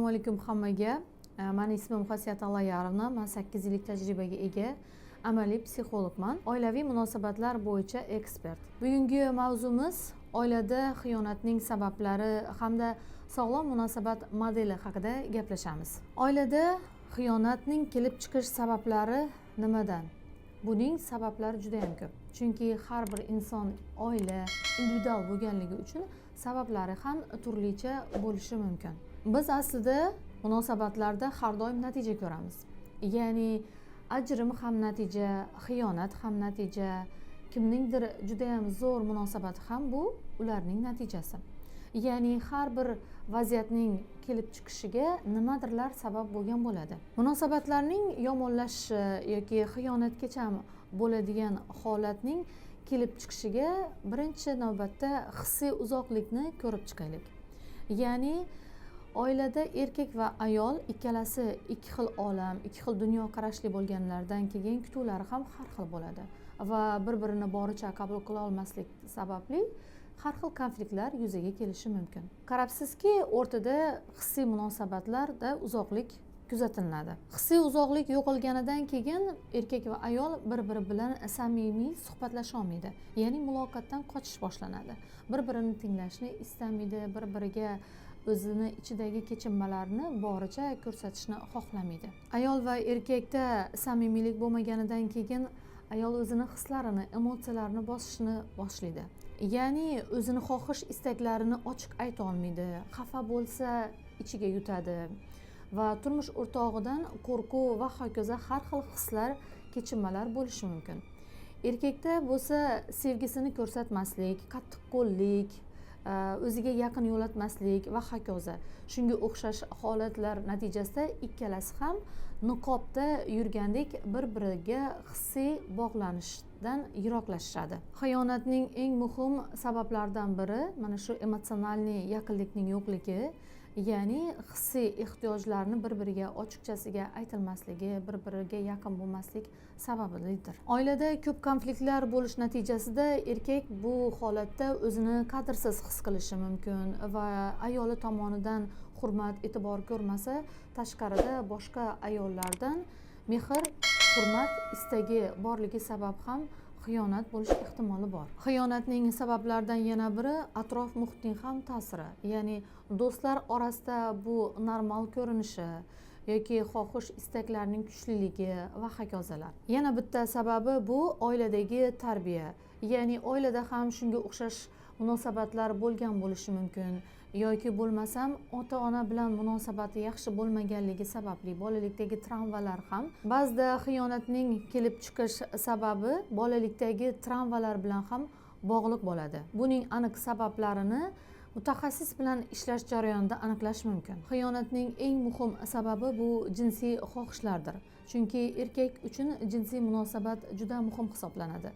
Assalomu alaykum hammaga. Mani ismim Xosiyat Alloyarovna. Man 8 yillik tajribaga ega amaliy psixologman, oilaviy munosabatlar bo'yicha ekspert. Bugungi mavzumiz oilada xiyonatning sabablari hamda sog'lom munosabat modeli haqida gaplashamiz. Oilada xiyonatning kelib chiqish sabablari nimadan? Buning sabablari juda yam ko'p, chunki har bir inson, oila individual bo'lganligi uchun sabablari ham turlicha bo'lishi mumkin. Biz aslida munosabatlarda har doim natija ko'ramiz, ya'ni ajrim ham natija, xiyonat ham natija, kimningdir judayam zo'r munosabati ham bu ularning natijasi. Ya'ni har bir vaziyatning kelib chiqishiga nimadirlar sabab bo'lgan bo'ladi. Munosabatlarning yomonlashishi yoki xiyonatgacha bo'ladigan holatning kelib chiqishiga birinchi navbatda hissiy uzoqlikni ko'rib chiqaylik. Ya'ni oilada erkak va ayol ikkalasi ikki xil olam, ikki xil dunyoqarashli bo'lganlaridan keyin kutuvlari ham har xil bo'ladi va bir birini boricha qabul qila olmaslik sababli har xil konfliktlar yuzaga kelishi mumkin. Qarabsizki, o'rtada hissiy munosabatlarda uzoqlik kuzatiladi. Hissiy uzoqlik yo'qolganidan keyin erkak va ayol bir biri bilan samimiy suhbatlasha olmaydi, ya'ni muloqotdan qochish boshlanadi, bir birini tinglashni istamaydi, bir biriga o'zini ichidagi kechinmalarni boricha ko'rsatishni xohlamaydi. Ayol va erkakda samimiylik bo'lmaganidan keyin ayol o'zini hislarini, emotsiyalarini bosishni boshlaydi, ya'ni o'zini xohish istaklarini ochiq ayta olmaydi, xafa bo'lsa, ichiga yutadi va turmush o'rtog'idan qo'rquv va hokazo har xil hislar, kechinmalar bo'lishi mumkin. Erkakda bo'lsa sevgisini ko'rsatmaslik, qattiqqo'llik, o'ziga yaqin yo'latmaslik va hokazo shunga o'xshash holatlar natijasida ikkalasi ham niqobda yurgandek bir biriga hissiy bog'lanishdan yiroqlashishadi. Xiyonatning eng muhim sabablaridan biri mana shu эмоциональный yaqinlikning yo'qligi, ya'ni hissiy ehtiyojlarni bir biriga ochiqchasiga aytilmasligi, bir biriga yaqin bo'lmaslik sababilidir. Oilada ko'p konfliktlar bo'lish natijasida erkak bu holatda o'zini qadrsiz his qilishi mumkin va ayoli tomonidan hurmat, e'tibor ko'rmasa, tashqarida boshqa ayollardan mehr, hurmat istagi borligi sabab ham xiyonat bo'lish ehtimoli bor. Xiyonatning sabablaridan yana biri atrof muhitning ham ta'siri, ya'ni do'stlar orasida bu normal ko'rinishi yoki xohish istaklarning kuchliligi va hokazolar. Yana bitta sababi bu oiladagi tarbiya, ya'ni oilada ham shunga o'xshash munosabatlar bo'lgan bo'lishi mumkin yoki bo'lmasam ota ona bilan munosabati yaxshi bo'lmaganligi sababli bolalikdagi travmalar ham. Ba'zida xiyonatning kelib chiqish sababi bolalikdagi travmalar bilan ham bog'liq bo'ladi. Buning aniq sabablarini mutaxassis bilan ishlash jarayonida aniqlash mumkin. Xiyonatning eng muhim sababi bu jinsiy xohishlardir, chunki erkak uchun jinsiy munosabat juda muhim hisoblanadi,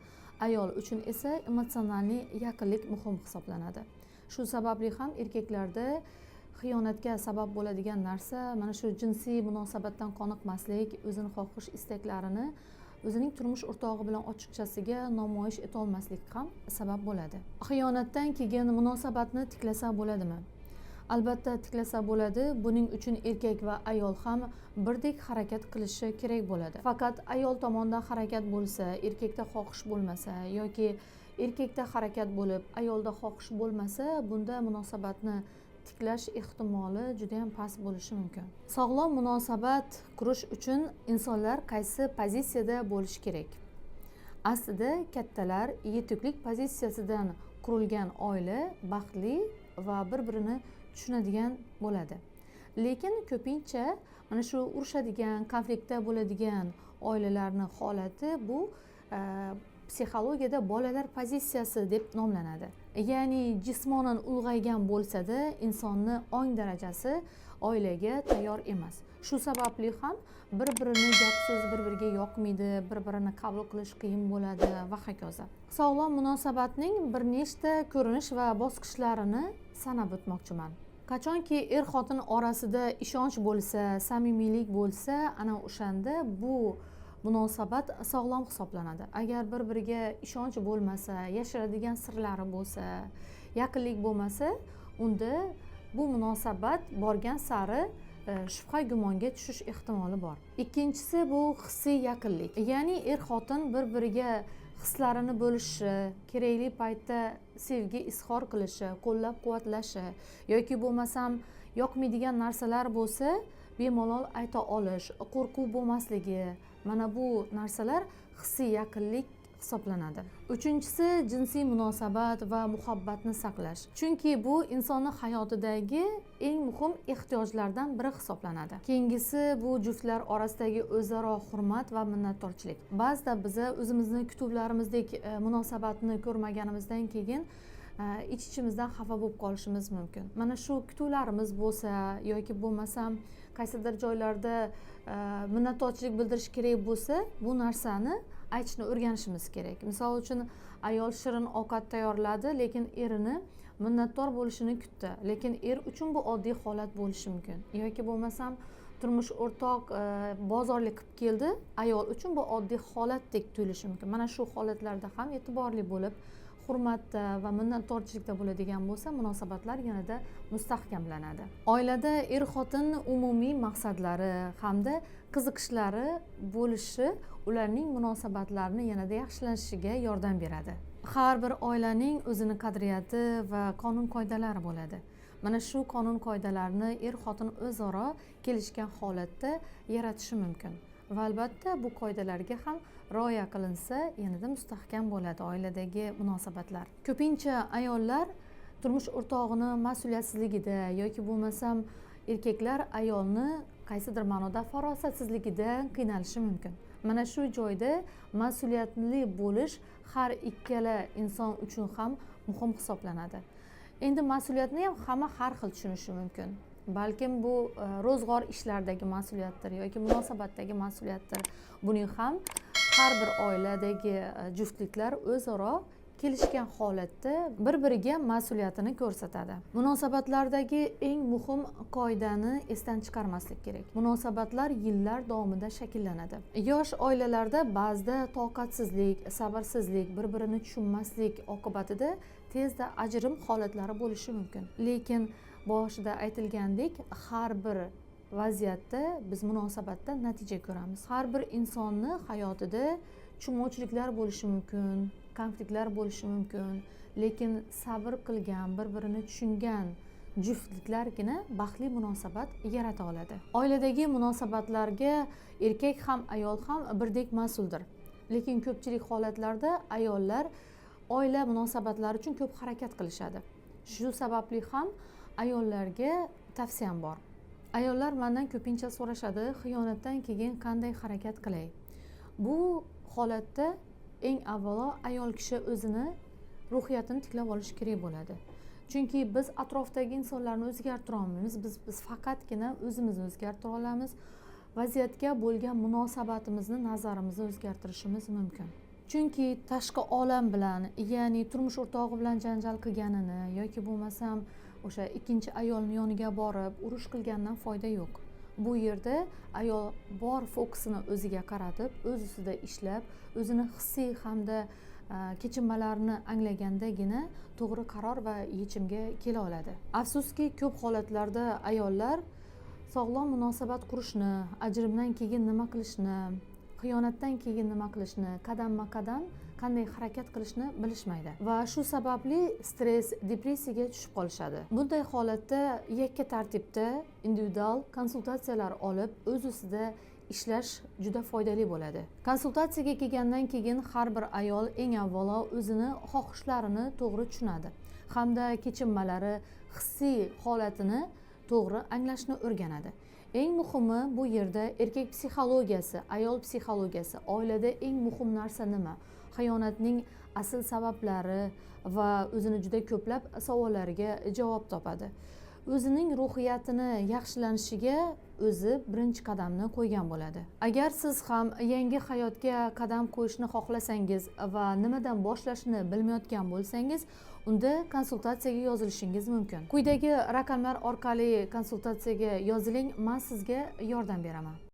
ayol uchun esa эмоциональный yaqinlik muhim hisoblanadi. Shu sababli ham erkaklarda xiyonatga sabab bo'ladigan narsa mana shu jinsiy munosabatdan qoniqmaslik, o'zini xohish istaklarini o'zining turmush o'rtog'i bilan ochiqchasiga namoyish etolmaslik ham sabab bo'ladi. Xiyonatdan keyin munosabatni tiklasa bo'ladimi? Albatta, tiklasa bo'ladi. Buning uchun erkak va ayol ham birdek harakat qilishi kerak bo'ladi. Faqat ayol tomonidan harakat bo'lsa, erkakda xohish bo'lmasa yoki erkakda harakat bo'lib, ayolda xohish bo'lmasa, bunda munosabatni tiklash ehtimoli juda yam past bo'lishi mumkin. Sog'lom munosabat qurish uchun insonlar qaysi pozitsiyada bo'lishi kerak? Aslida kattalar yetuklik pozitsiyasidan qurilgan oila baxtli va bir birini tushunadigan bo'ladi. Lekin ko'pincha mana shu urushadigan, konfliktda bo'ladigan oilalarni holati bu psixologiyada bolalar pozitsiyasi deb nomlanadi, ya'ni jismonan ulg'aygan bo'lsada, insonni ong darajasi oilaga tayyor emas. Shu sababli ham bir birini gap so'zi bir biriga yoqmaydi, bir birini qabul qilish qiyin bo'ladi va hokazo. Sog'lom munosabatning bir nechta ko'rinish va bosqichlarini sanab o'tmoqchiman. Qachonki er xotin orasida ishonch bo'lsa, samimiylik bo'lsa, ana o'shanda bu munosabat sog'lom hisoblanadi. Agar bir biriga ishonch bo'lmasa, yashiradigan sirlari bo'lsa, yaqinlik bo'lmasa, unda bu munosabat borgan sari shubha gumonga tushish ehtimoli bor. Ikkinchisi bu hissiy yaqinlik, ya'ni er xotin bir biriga hislarini bo'lishishi, kerakli paytda sevgi izhor qilishi, qo'llab quvvatlashi yoki bo'lmasam yoqmaydigan narsalar bo'lsa bemalol ayta olish, qo'rquv bo'lmasligi, mana bu narsalar hissiy yaqinlik hisoblanadi. Uchinchisi jinsiy munosabat va muhabbatni saqlash, chunki bu insonni hayotidagi eng muhim ehtiyojlardan biri hisoblanadi. Keyingisi bu juftlar orasidagi o'zaro hurmat va minnatdorchilik. Ba'zida biza o'zimizni kutuvlarimizdek munosabatni ko'rmaganimizdan keyin ich ichimizdan xafa bo'lib qolishimiz mumkin. Mana shu kutuvlarimiz bo'lsa yoki bo'lmasam qaysidir joylarda minnatdorchilik bildirish kerak bo'lsa, bu narsani aytishni o'rganishimiz kerak. Misol uchun, ayol shirin ovqat tayyorladi, lekin erini minnatdor bo'lishini kutdi, lekin er uchun bu oddiy holat bo'lishi mumkin. Yoki bo'lmasam turmush o'rtoq bozorlik qilib keldi, ayol uchun bu oddiy holatdek tuyulishi mumkin. Mana shu holatlarda ham e'tiborli bo'lib, hurmatda va minnatdorchilikda bo'ladigan bo'lsa, munosabatlar yanada mustahkamlanadi. Oilada er xotin umumiy maqsadlari hamda qiziqishlari bo'lishi ularning munosabatlarini yanada yaxshilanishiga yordam beradi. Har bir oilaning o'zini qadriyati va qonun qoidalari bo'ladi. Mana shu qonun qoidalarni er xotin o'zaro kelishgan holatda yaratishi mumkin va albatta bu qoidalarga ham rioya qilinsa yanada mustahkam bo'ladi oiladagi munosabatlar. Ko'pincha ayollar turmush o'rtog'ini mas'uliyatsizligida yoki bo'lmasam erkaklar ayolni qaysidir ma'noda farosatsizligida qiynalishi mumkin. Mana shu joyda mas'uliyatli bo'lish har ikkala inson uchun ham muhim hisoblanadi. Endi mas'uliyatni ham hamma har xil tushunishi mumkin. Balkim bu ro'zg'or ishlardagi mas'uliyatdir yoki munosabatdagi mas'uliyatdir. Buning ham har bir oiladagi juftliklar o'zaro kelishgan holatda bir-biriga mas'uliyatini ko'rsatadi. Munosabatlardagi eng muhim qoidani esdan chiqarmaslik kerak. Munosabatlar yillar davomida shakllanadi. Yosh oilalarda ba'zida toqatsizlik, sabrsizlik, bir-birini tushunmaslik oqibatida tezda ajrim holatlari bo'lishi mumkin. Lekin boshida aytilgandek, har bir vaziyatda biz munosabatda natija ko'ramiz. Har bir insonni hayotida tushunmovchiliklar bo'lishi mumkin, konfliktlar bo'lishi mumkin, lekin sabr qilgan, bir-birini tushungan juftliklargina baxtli munosabat yarata oladi. Oiladagi munosabatlarga erkak ham, ayol ham birdek mas'uldir. Lekin ko'pchilik holatlarda ayollar oila munosabatlari uchun ko'p harakat qilishadi. Shu sababli ham ayollarga tavsiyam bor. Ayollar mendan ko'pincha so'rashadi, xiyonatdan keyin qanday harakat qilay? Bu holatda eng avvalo ayol kishi o'zini ruhiyatini tiklab olishi kerak bo'ladi. Chunki biz atrofdagi insonlarni o'zgartira olmaymiz, biz faqatgina o'zimizni o'zgartira olamiz. Vaziyatga bo'lgan munosabatimizni, nazarimizni o'zgartirishimiz mumkin. Chunki tashqi olam bilan, ya'ni turmush o'rtog'i bilan janjal qilganini yoki bo'lmasam o'sha ikkinchi ayolni yoniga borib urush qilgandan foyda yo'q. Bu yerda ayol bor fokusini o'ziga qaratib, o'z ustida ishlab, o'zini hissiy hamda kechinmalarini anglagandagina to'g'ri qaror va yechimga kela oladi. Afsuski, ko'p holatlarda ayollar sog'lom munosabat qurishni, ajrimdan keyin nima qilishni, xiyonatdan keyin nima qilishni, qadamma-qadam qanday harakat qilishni bilishmaydi va shu sababli stress, depressiyaga tushib qolishadi. Bunday holatda yakka tartibda individual konsultatsiyalar olib, o'z ustida ishlash juda foydali bo'ladi. Konsultatsiyaga kelgandan keyin har bir ayol eng avvalo o'zini xohishlarini to'g'ri tushunadi hamda kechinmalari, hissiy holatini to'g'ri anglashni o'rganadi. Eng muhimi bu yerda erkak psixologiyasi, ayol psixologiyasi, oilada eng muhim narsa nima? Xiyonatning asl sabablari va o'zini juda ko'plab savollariga javob topadi. O'zining ruhiyatini yaxshilanishiga o'zi birinchi qadamni qo'ygan bo'ladi. Agar siz ham yangi hayotga qadam qo'yishni xohlasangiz va nimadan boshlashni bilmayotgan bo'lsangiz, unda konsultatsiyaga yozilishingiz mumkin. Quyidagi raqamlar orqali konsultatsiyaga yoziling, men sizga yordam beraman.